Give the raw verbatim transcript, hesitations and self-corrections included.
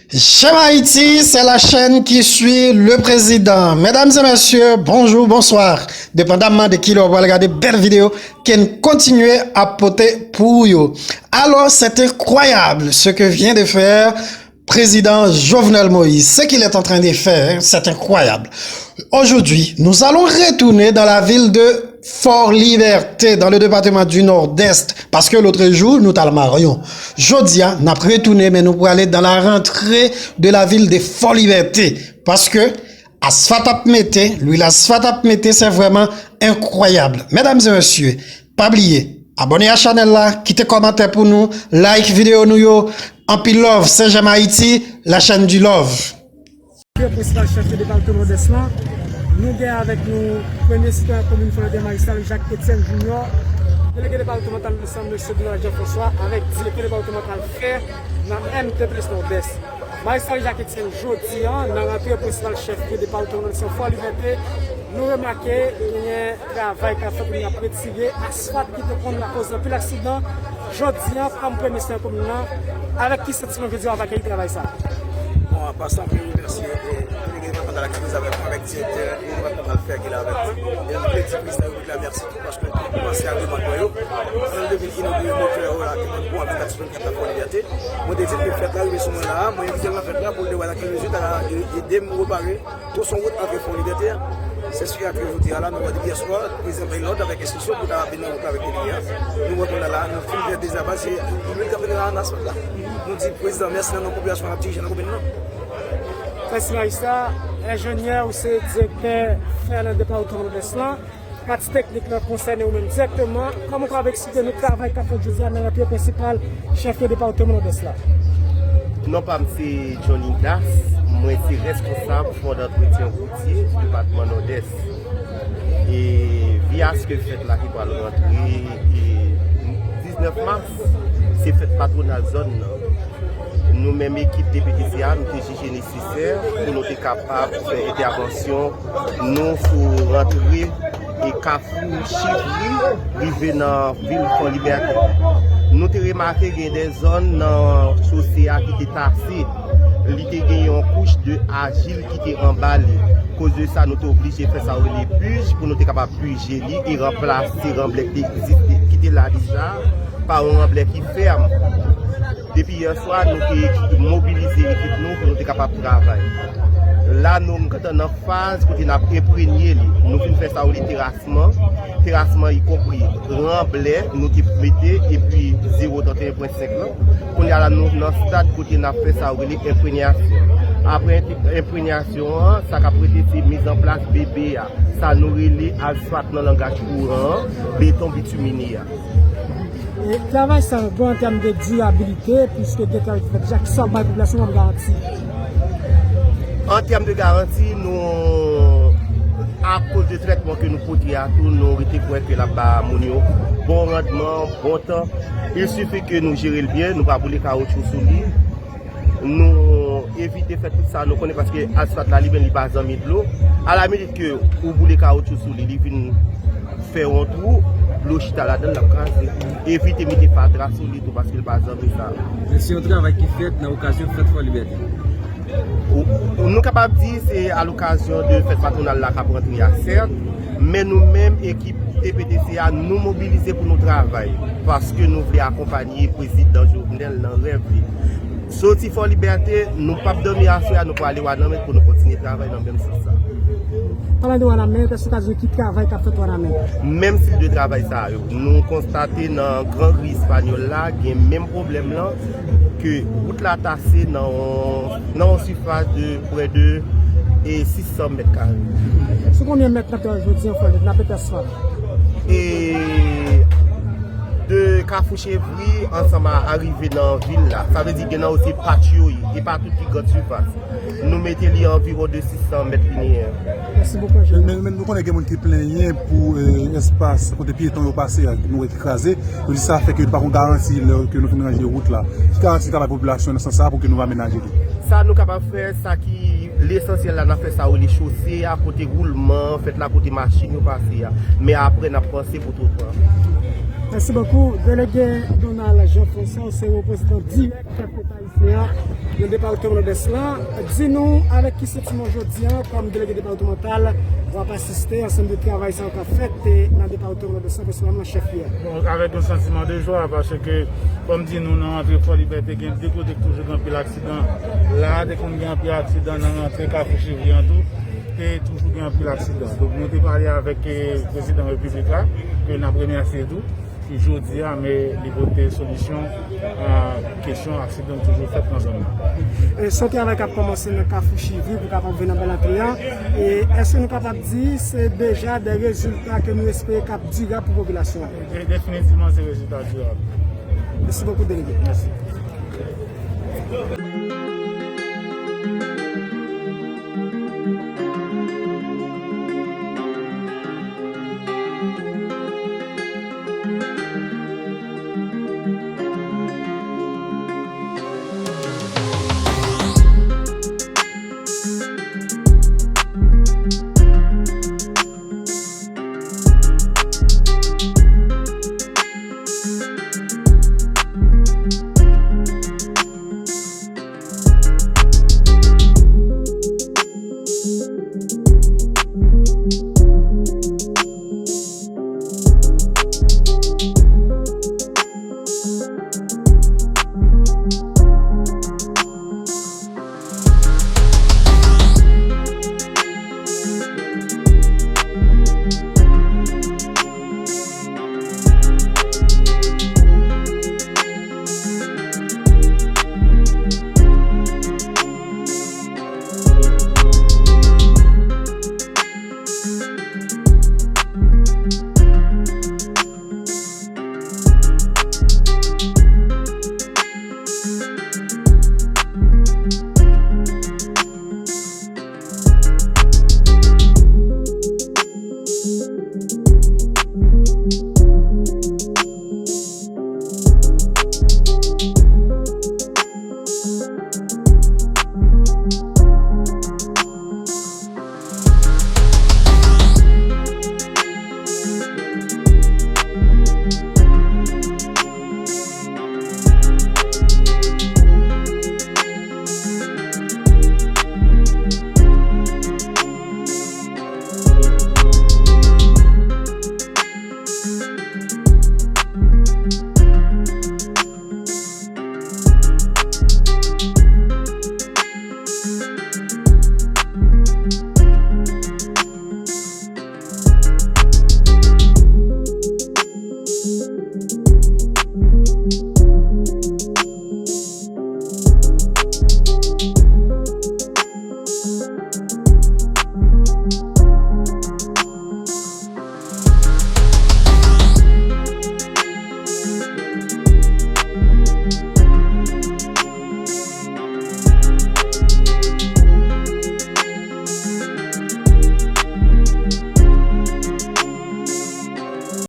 J'aime Haïti, c'est la chaîne qui suit le président. Mesdames et messieurs, bonjour, bonsoir. Depandamman de ki lè w pral gade bèl videyo ke n kontinye ap pote pou ou yo. Alors, c'est incroyable ce que vient de faire président Jovenel Moïse. Ce qu'il est en train de faire, c'est incroyable. Aujourd'hui, nous allons retourner dans la ville de Fort Liberté, dans le département du Nord-Est, paske lotrejou, nou t al Maryon. Jodi a, n ap retounen, men nou prale dans la rentrée de la ville de Fort Liberté, paske asfalt ap mete, lwil asfalt ap mete, c'est vraiment incroyable. Mesdames et messieurs, pa bliye, abòne a chanèl la, kite kòmantè pou nou, like videyo nou yo, anpil love, Saint J'aime Haïti, la chaîne du love. Prensipal chèf de depatman Nòdès lan, nou gen avèk nou premye sitwayen komin Fòlibète Marisal Jacques Etienne Junior, delege depatmantal Lwisann mesye Donald Jean François avèk direktè depatmantal fè nan M T P S Nòdès. Marisal Jacques Etienne, jodi a, nan rantre prensipal chèf de depatman Nòdès lan Fòlibète, nou remake genyen travay k ap fèt pou n ap retire asfalt ki te konn lakoz anpil aksidan. Jodi a, kòm premye sitwayen komin nan, avèk ki santiman jodi a w ap akeyi travay sa a? Bon, an pasan, mwen remèsye, eh, delege depatmantal ki prezan avèk mwen, avèk direktè depatmantal fè ki la avèk mwen. E m vle di prezidan repiblik la mèsi tou, paske l te kòmanse ak demann mwen yo. Lè l te vin inogire motè yo la, te konn bon avèk aksyon ki t ap fè Fòlibète. Mwen te di l ke fèt la rive sou mwen la a, mwen envite l nan fèt la pou l te wè nan ki mezi l ta ka e-, ede m repare twoson wout antre Fòlibète a. Se sou sa ke jodi a la, nou wè depi yèswa, prezidan bay lòd avèk enstriksyon pou ta vin nan wout la avèk delege a. Nou wè kounye a la, nou fin fè dezabase, e lwil k ap vin la nan asfalt la. Nou di prezidan mèsi nan non popilasyon l ap dirije nan komin nan. Mèsi Majistra. Enjenyè, ou se direktè fè nan depatman Nòdès lan. Pati teknik lan konsène ou menm dirèkteman. Kòman w kapab eksplike nou travay k ap fèt jodi a nan rantre prensipal chèf de depatman Nòdès la? Non pa m se Johnny Das, mwen se reskonsab fon dantretyen woutye depatman Nòdès. E viyas ke fèt la ki pral rantre e diznèf mas, se fèt patwonal zòn nan. Nou menm ekip D P T C a, nou te jije nesesè pou nou te kapab fè entèvansyon nou sou rantre e Kafou Chivri rive nan vil Fòlibète. Nou te remake gen de zòn nan chose a ki te tase. Li te gen yon kouch de ajil ki te anba li. Koz de sa, nou te oblije fè sa yo rele buj pou nou te kapab bije li e ranplase ranblè ki te egziste, ki te la deja, pa yon ranblè ki fèm. Depi yè swa, nou te mobilize ekip nou pou nou te kapab travay. La, nou gentan nan faz kote n ap enprenye li. Nou fin fè sa yo rele terasman. Terasman, ikonpri ranblè, nou te mete, epi zewo trannteyen pwen senk lan. Kounye a la, nou nan stad kote n ap fè sa yo rele enprenyasyon. Apre enprenyasyon an, sa k ap rete se mizanplas B B A. Sa nou rele asfalt nan langaj kouran an, beton bitimine a. E travay sa yo bon an tèm de dirabilite, piske gen travay ki fèt deja, kisa w bay popilasyon kòm garanti? An tèm de garanti, nou, akoz de trètman ke nou pote a tou, nou rete kwè ke l ap ba moun yo bon randman, bon tan. Il sifi ke nou jere l byen, nou pa boule kawotchou sou li. Nou evite fè tout sa nou konnen, paske asfalt la, li menm, li pa zanmi dlo. Alaminit ke ou boule kawotchou sou li, li vin fè yon twou, dlo chita ladan l, l ap kraze. Evite mete fatra sou li tou, paske l pa zanmi sa. Men se yon travay ki fèt nan okazyon fèt Fò Libète. Ou, ou, nou kapab di se alokasyon de fèt patwonal la k ap rantre a, sèt, men nou menm, ekip T P T C a, nou mobilize pou nou travay, paske nou vle akonpanye prezidan Jovenel nan rèv li. Soti Fò Libète, nou p ap dòmi aswè a, nou prale Wanament pou nou kontinye travay nan menm sans sa. Palan de Wanament, èske w ka di nou ki travay k ap fèt Wanament? Menm stil de travay sa yo. Nou konstate nan Gran Ri Espanyòl la, gen menm pwoblèm lan, ke wout la tase nan, nan yon sifas de prè de, e, sis san mèt kare. Sou konbyen mèt n ap travay jodi an, Fò Libète, n ap mete asfalt? E de Kafou Chevri ansanm a arive nan vil la. Sa vle di gen nan yo se patch yo ye. E pa tout ki grann sifas. Nou mete li anviwon de sis san mèt lineyè. Mèsi bokou, enjenyè. Men, men nou konnen gen moun ki plenyen pou, e, espas kote pyeton yo pase a, nou wè ki kraze. Yo di sa fè ke yo pa gon garanti lè ke nou fin ranje wout la. Ki garanti nou ka bay popilasyon nan sans sa a pou ke nou amenaje li? Sa nou kapab fè, sa ki lesansyèl la, n ap fè sa yo rele chose a, kote woulman fèt la, kote machin yo pase a. Men apre, n ap panse pou twotwa. Mèsi bokou. Delege Donald Jean François, ou se reprezantan dirèk chèf Leta ayisyen an nan depatman Nòdès la. Di nou, avèk ki santiman jodi a, kòm delege depatmantal, w ap asiste ansanm de travay sa yo k ap fèt, e, nan depatman Nòdès la, prensipalman nan chèf li a? Bon, avèk yon santiman de jwa, paske, kòm di nou, nan rantre Fò Libète, gen de kote k toujou gen anpil aksidan. La a, te konn gen anpil aksidan nan rantre Kafou Chevriye an tou, te toujou gen anpil aksidan. Donk, nou te pale avèk, e, prezidan repiblik la, ke n ap remèsye tou, ki jodi a, men li pote solisyon a kesyon aksidan toujou fèt nan zòn nan. E, se yon travay k ap kòmanse nan Kafou Chevriye pou kapab vin nan Bèl Antre a. E èske nou kapab di se deja de rezilta ke nou espere k ap dirab pou popilasyon an? E definitivman, se rezilta dirab. Mèsi bokou, delege. Mèsi.